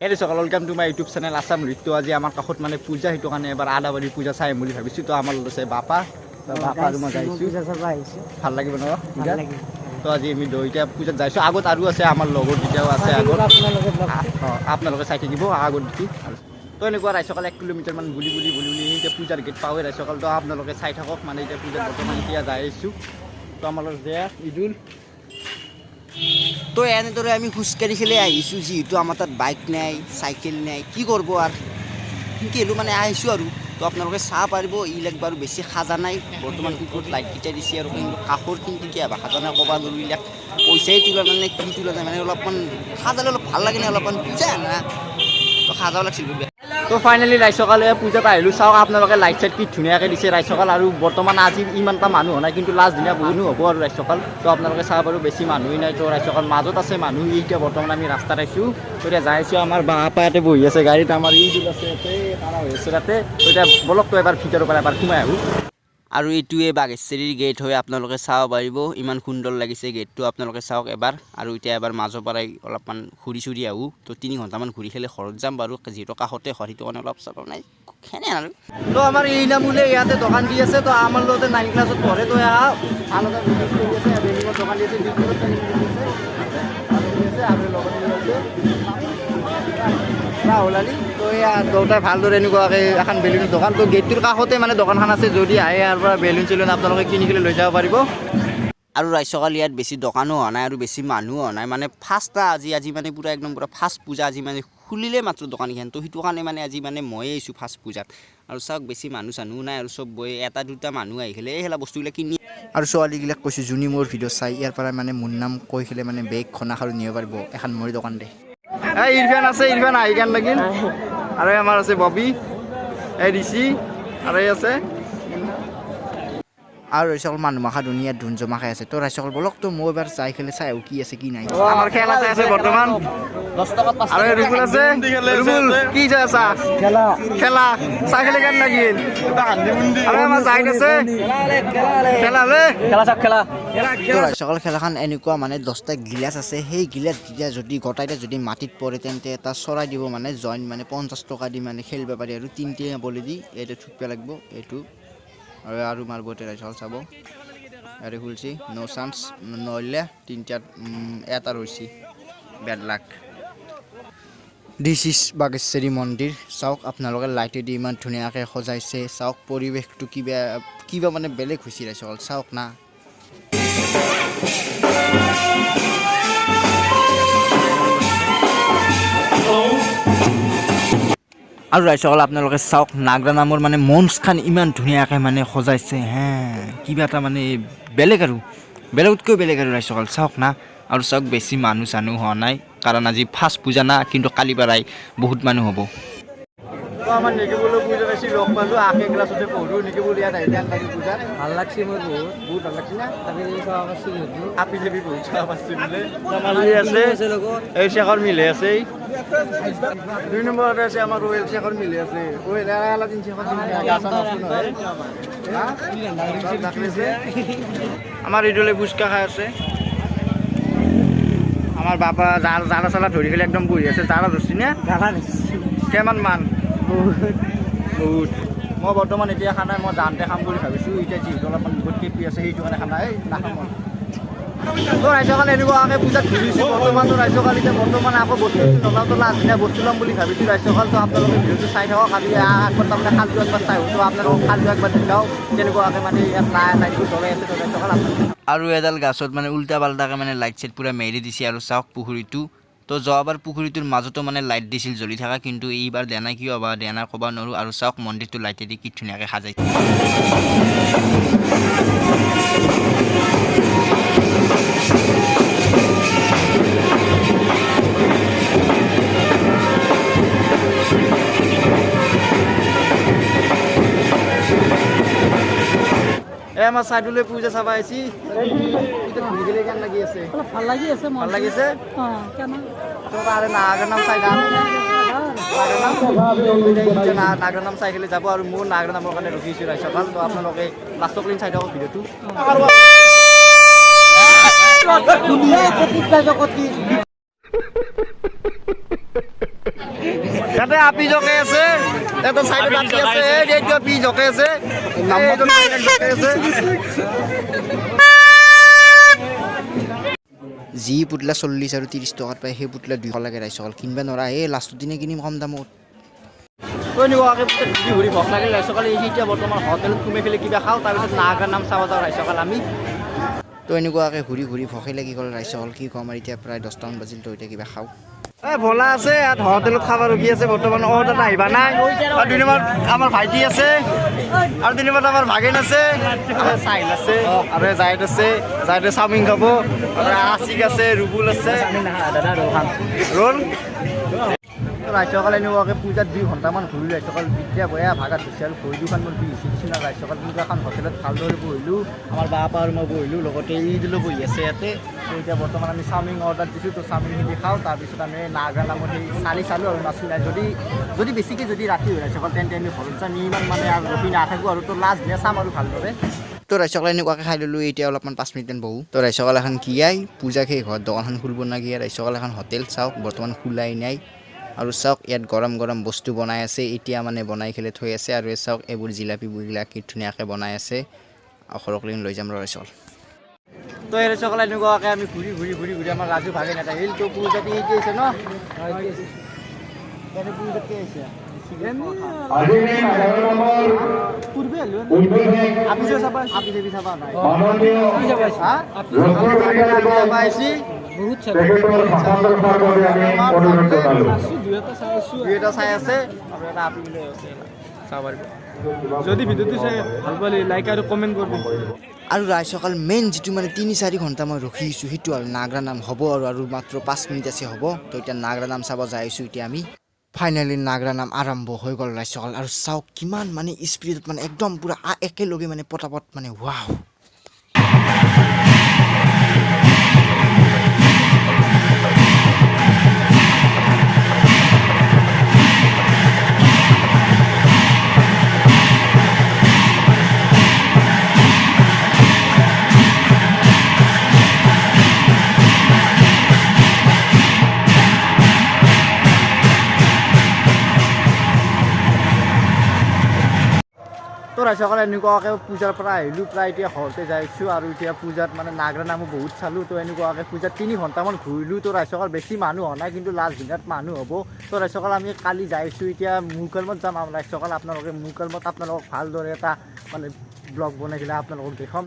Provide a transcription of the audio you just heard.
এই সকল welcome to my YouTube channel Assam ঋতু। আজি আমাৰ কাষত মানে পূজা, সেইটো কাৰণে এবাৰ আদাবাৰী পূজা চাই আহিম বুলি ভাবিছোঁ। তো আমাৰ লগত আছে বাপা। তো বাপা আৰু মই যাইছোঁ। পূজা চাব আহিছোঁ। ভাল লাগিব ন ভাল পূজা? লাগিব। তো আজি আমি দুইটা পূজাত যাইছোঁ। আগত আৰু আছে, আমাৰ লগৰ দুটাও আছে আগত। আপোনালোকে লগ আপোনালোকে চাই থাকিব আগত দেখি। আৰু তো এনেকুৱা ৰাইজসকল 1 কিলোমিটাৰমান বুলি বুলি বুলি বুলি এতিয়া পূজাৰ গেট পাওঁৱে ৰাইজসকল। তো আপোনালোকে চাই থাকক। মানে এতিয়া পূজাত বৰ্তমান এতিয়া যাই আহিছোঁ। তো আমাৰ লগত যে ঈদুল। তো এনেদৰে আমি খোজকাঢ়ি খেলি আহিছোঁ, যিহেতু আমাৰ তাত বাইক নাই, চাইকেল নাই, কি কৰিব আৰু সেনকে হ'লেও মানে আহিছোঁ আৰু। তো আপোনালোকে চাব পাৰিব, এইবিলাক বাৰু বেছি সাজা নাই বৰ্তমান। ওপৰত লাইটকেইটা দিছে আৰু, কিন্তু কাষৰ কিন্তু কিয় বা সাজা নাই ক'ব নোৱাৰোঁ। এইবিলাক পইচাই তোলা নাই নে কি তোলা নাই। মানে অলপমান সাজালে অলপ ভাল লাগে নে অলপমান পূজা না, তো সাজাব লাগিছিল। তো ফাইনেলি ৰাইজসকলে পূজাত আহিলোঁ। চাওক আপোনালোকে, লাইট চাইট কি ধুনীয়াকৈ দিছে ৰাইজসকল। আৰু বৰ্তমান আজি ইমান এটা মানুহ হোৱা নাই, কিন্তু লাষ্ট দিনা বহুত হ'ব আৰু ৰাইজসকল। তো আপোনালোকে চাব বাৰু, বেছি মানুহেই নাই। তো ৰাইজসকল মাজত আছে মানুহ। এতিয়া বৰ্তমান আমি ৰাস্তাত আহিছোঁ। তো এতিয়া যাই আছোঁ। আমাৰ বাপা ইয়াতে বহি আছে গাড়ীত, আমাৰ ঈদুল আছে ইয়াতে, খাৰা হৈ আছে তাতে। তো এতিয়া বলক, তো এবাৰ ভিতৰৰ পৰা এবাৰ সোমাই আহোঁ। আৰু এইটোৱে বাঘেশ্বৰীৰ গেট হয়, আপোনালোকে চাব পাৰিব। ইমান সুন্দৰ লাগিছে গেটটো, আপোনালোকে চাওক এবাৰ। আৰু এতিয়া এবাৰ মাজৰ পৰাই অলপমান ঘূৰি চুৰি আহোঁ। তো 3 ঘণ্টামান ঘূৰি খেলি ঘৰত যাম বাৰু, যিহেতু কাষতে ঘৰ, সেইটো কাৰণে অলপ চলপ নাই সেনে আৰু। তো আমাৰ ইনামুলে ইয়াতে দোকান দি আছে। তো আমাৰ লগতে নাইন ক্লাছত পঢ়ে। তো এয়া আলাদা বিজনেছ কৰি আছে, বেলুনৰ দোকান দি আছে, বিস্কুটৰ দোকান দি আছে আৰু লগতে আছে ৰাহুল আলী। তো এয়া দেউতাই ভালদৰে এনেকুৱাকৈ এখন বেলুনৰ দোকান। তো গেটটোৰ কাষতে মানে দোকানখন আছে। যদি আহে, ইয়াৰ পৰা বেলুন চেলুন আপোনালোকে কিনি কিনি লৈ যাব পাৰিব। আৰু ৰাইজসকল, ইয়াত বেছি দোকানো হোৱা নাই আৰু বেছি মানুহো হোৱা নাই। মানে ফাৰ্ষ্ট আজি আজি মানে পূৰা একদম পূৰা ফাৰ্ষ্ট পূজা আজি, মানে খুলিলে মাত্ৰ দোকানকেইখন। তো সেইটো কাৰণে মানে আজি মানে ময়ে আহিছোঁ ফাৰ্ষ্ট পূজাত। আৰু চাওক, বেছি মানুহ চানুহ নাই আৰু চব বৈ এটা দুটা মানুহ আহি পেলাই এই খেলা বস্তুবিলাক কিনি। আৰু ছোৱালীগিলাক কৈছোঁ, যোনে মোৰ ভিডিঅ' চাই ইয়াৰ পৰা মানে মোৰ নাম কৈ পেলাই মানে বেগ খনা খাৰু নিব পাৰিব এখন মোৰ দোকান দে। এই ইৰফান আছে, ইৰফান আহি কেন লাগিল। আৰু এই আমাৰ আছে ববি, এই ঋষি আৰু এই আছে। আৰু ৰাইজসকল, মানুহ মাখা ধুনীয়া ধুন জমা খাই আছে। তো ৰাইজসকল, বলক, তো মই এবাৰ যাই খেলে চাই আহোঁ কি আছে কি নাই। আমাৰ খেল আছে আছে বৰ্তমান। আৰু এই ৰুবুল আছে। ৰুবুল, কি চাই আছা? খেলা। খেলা চাই খেলে কেন লাগিল। আৰু আমাৰ জাহিদ আছে। খেলা ৰে। খেলা চাওক, খেলা। তো ৰাইজসকল, খেলাখন এনেকুৱা, মানে 10টা গিলাচ আছে। সেই গিলাচ যেতিয়া যদি গোটাইতে যদি মাটিত পৰে, তেন্তে এটা চৰাই দিব। মানে জইন মানে 50 টকা দি মানে খেলিব পাৰি। আৰু তিনিটা বলি দি এইটো থুকব লাগিব এইটো আৰু আৰু মাৰিব। এতিয়া ৰাইজসকল চাব, ইয়াতে খুলছি, ন' চান্স। নহ'লে তিনিটাত এটা ৰৈছি, bad luck. This is Bageshwari মন্দিৰ। চাওক আপোনালোকে, লাইটেদি ইমান ধুনীয়াকৈ সজাইছে। চাওক পৰিৱেশটো, কিবা কিবা মানে বেলেগ হৈছে ৰাইজসকল, চাওক না। আৰু ৰাইজসকল, আপোনালোকে চাওক, নাগৰা নামৰ মানে মঞ্চখন ইমান ধুনীয়াকৈ মানে সজাইছে হে, কিবা এটা মানে বেলেগ আৰু বেলেগতকৈ বেলেগ আৰু ৰাইজসকল, চাওক না। আৰু চাওক, বেছি মানুহ চানুহ হোৱা নাই, কাৰণ আজি ফাৰ্ষ্ট পূজা না, কিন্তু কালি পৰাই বহুত মানুহ হ'ব। তো আমাৰ নিকিবুলো পূজাত আছি, লগ পালোঁ। আগে ক্লাছতে পঢ়োঁ। নিকিবুল, ইয়াত আহি কেন লাগিল পূজাত? ভাল লাগছে মোৰ বহুত। বহুত ভাল লাগছে না? আমি চাব পাৰছি যিহেতু। আপি চাপি বহুত চাব পাৰছি বোলে। আমাৰ ই আছে। আছে লগত। এই শেখৰ মিলে আছে। এই 2 নম্বৰতে আছে আমাৰ ৰয়েল শেখৰ মিলে আছে। ৰয়েল আলাদিন শেখৰ গাছা নষ্ট নহয়। হা? আমাৰ ঈদলে ফুচকা খাই আছে। আমাৰ বাবা জাল জালা চালা ধৰি পেলাই একদম বহি আছে। জালা ধৰছি নে? জালা ধৰছি। কিমান মান? বহুত। বহুত। মই বৰ্তমান এতিয়া খানা মই যাওঁতে খাম বুলি ভাবিছোঁ। এতিয়া যিহেতু অলপমান বহুত কেপি আছে, সেইটো কাৰণে খানা এই নাখাম মই। তো ৰাইজসকল, এনেকুৱাকৈ পূজাত ঘূৰিছোঁ বৰ্তমান। তো ৰাইজসকল, এতিয়া বৰ্তমান আকৌ বস্তু নলওঁ। তো লাষ্ট দিনা বস্তু ল'ম বুলি ভাবিছোঁ ৰাইজসকল। তো আপোনালোকে ভিডিঅ'টো চাই থাকক। আমি একবাৰ তাৰমানে খালটো একবাৰ চাই আহোঁ। তো আপোনালোকক খালটো একবাৰ দেখাওঁ, কেনেকুৱাকৈ মানে ইয়াত লাইটবোৰ জ্বলাই আছে। তো ৰাইজসকল, আপোনালোকে আৰু এডাল গাছত মানে উল্টা পাল্টাকৈ মানে লাইট চাইট পূৰা মেৰি দিছে। আৰু চাওক পুখুৰীটো। তো যোৱাবাৰ পুখুৰীটোৰ মাজতো মানে লাইট দিছিল জ্বলি থকা, কিন্তু এইবাৰ দিয়া নাই, কিয় বা দিয়া নাই ক'ব নোৱাৰোঁ। আৰু চাওক, মন্দিৰটো লাইটেদি কি ধুনীয়াকৈ সাজাইছে। এই আমাৰ চাইডলৈ পূজা চাব আহিছি। পূজা ঘূৰি গেলে কেন লাগি আছে? অলপ ভাল লাগি আছে মনটো। ভাল লাগিছে। অঁ, কেনে? তো তাৰে নাগৰ নাম চাই যাম। নাগৰ নাম চাই খেলি যাব আৰু মোৰ নাগৰ নামৰ কাৰণে ৰখিছোঁ ৰাইজসকল। তো আপোনালোকে লাষ্টক লিংক চাই থাকক ভিডিঅ'টো। কটিত পাইছ কটিত। ইয়াতে আপি জকে আছে, এটা চাইডত আপি আছে, এই এইটো আপি জকে আছে, এইটো জকে আছে। যি পুতলা 40 আৰু 30 টকাত পায়, সেই পুতলা 200 লাগে ৰাইজসকল, কিনিব নোৱাৰা। এই লাষ্টৰ দিনে কিনিম কম দামত। এনেকুৱাকৈ ঘূৰি ঘূৰি ভোক লাগিল ৰাইজসকল। এই এতিয়া বৰ্তমান হোটেলত সোমাই পেলাই কিবা খাওঁ, তাৰপিছত নাগাৰ নাম চাব যাওঁ ৰাইজসকল আমি। তো এনেকুৱাকৈ ঘূৰি ঘূৰি ভোকে লাগি গ'ল ৰাইজসকল, কি ক'ম আৰু। এতিয়া প্ৰায় 10টামান বাজিল, তো এতিয়া কিবা খাওঁ। এই ভোলা আছে ইয়াত, হোটেলত খাব ৰখি আছে বৰ্তমান, অ তাত আহিবা নাই। আৰু দুই নম্বৰত আমাৰ ভাইটি আছে, আৰু দুই নম্বৰত আমাৰ ভাগিন আছে, আৰু চাহিল আছে, আৰু জাহিদ আছে, জাহিদে চাওমিন খাব, আৰু আছিক আছে, ৰুবুল আছে। ৰোল। ৰাইজসকল, এনেকুৱাকৈ পূজাত 2 ঘণ্টামান ঘূৰি ৰাইজসকল এতিয়া বয়া ভাগাত হৈছে আৰু ভৰি দুখন মোৰ বিষ হৈছে নিচিনা ৰাইজসকল। কিবা এখন হোটেলত ভালদৰে বহিলোঁ, আমাৰ বাপা আৰু মই বহিলোঁ, লগতে ঈদলো বহি আছে ইয়াতে। তো এতিয়া বৰ্তমান আমি চাওমিন অৰ্ডাৰ দিছোঁ, তো চাওমিনখিনি খাওঁ, তাৰপিছত আমি নাগা নামত সেই চালি চালোঁ আৰু নাচি নাই। যদি যদি বেছিকৈ যদি ৰাতি হৈ ৰাইজসকল, তেন্তে আমি ঘৰত যাম, ইমান মানে আৰু ৰখি নাথাকোঁ আৰু। তো লাষ্ট দিনা চাম আৰু ভালদৰে। তো ৰাইজসকলে এনেকুৱাকৈ খাই ল'লোঁ, এতিয়া অলপমান 5 মিনিটমান বহোঁ। তো ৰাইজসকল, এখন কি আই পূজা শেষ হোৱা দোকানখন খুলিব না কি? ৰাইজসকল, এখন হোটেল চাওক, বৰ্তমান খোলাই নাই। আৰু চাওক, ইয়াত গৰম গৰম বস্তু বনাই আছে এতিয়া, মানে বনাই খেলে থৈ আছে। আৰু এই চাওক, এইবোৰ জিলাপীবিলাক কি ধুনীয়াকৈ বনাই আছে। ঘৰক লৈ যাম ৰাইজসকল। তো এই ৰাইজসকল, এনেকুৱাকৈ আমি ঘূৰি ঘূৰি ঘূৰি ঘূৰি আমাৰ ৰাজু ভাগিন এটা আহিল। তো পূজাতে কি আহিছে ন? পূজাতে আহিছে। পূৰ্বে আপি আপি যাবি চাবা নাই? মাননীয় হা, পাইছি। বহুত তেখেতৰ ভাষণ ৰখাৰ বাবে আমি অনুৰোধ জনালোঁ। দুই এটা চাই আছো। দুই এটা চাই আছে আৰু এটা আপি লৈ আছে, চাব পাৰিব। যদি ভিডিঅ'টো চাই ভাল পালে লাইক আৰু কমেণ্ট কৰিব। আৰু ৰাইজসকল, মেইন যিটো মানে 3-4 ঘণ্টা মই ৰখি আছোঁ, সেইটো আৰু নাগৰা নাম হ'ব আৰু আৰু মাত্ৰ 5 মিনিট আছে হ'ব। তো এতিয়া নাগৰা নাম চাব যাই আছোঁ এতিয়া আমি। ফাইনেলি নাগৰা নাম আৰম্ভ হৈ গ'ল ৰাইজসকল। আৰু চাওক, কিমান মানে স্পীডত, মানে একদম পূৰা একেলগে, মানে পটাপট, মানে ৱাও। তো ৰাইজসকল, এনেকুৱাকৈ পূজাৰ পৰা আহিলোঁ, প্ৰায় এতিয়া ঘৰতে যাইছোঁ। আৰু এতিয়া পূজাত মানে নাগৰা নামো বহুত চালোঁ। তো এনেকুৱাকৈ পূজাত 3 ঘণ্টামান ঘূৰিলোঁ। তো ৰাইজসকল, বেছি মানুহ হোৱা নাই, কিন্তু লাষ্ট দিনত মানুহ হ'ব। তো ৰাইজসকল, আমি কালি যাইছোঁ, এতিয়া মুকালমত যাম। ৰাইজসকল, আপোনালোকে মুকালমত আপোনালোকক ভালদৰে এটা মানে ব্লগ বনাই কিনে আপোনালোকক দেখুৱাম।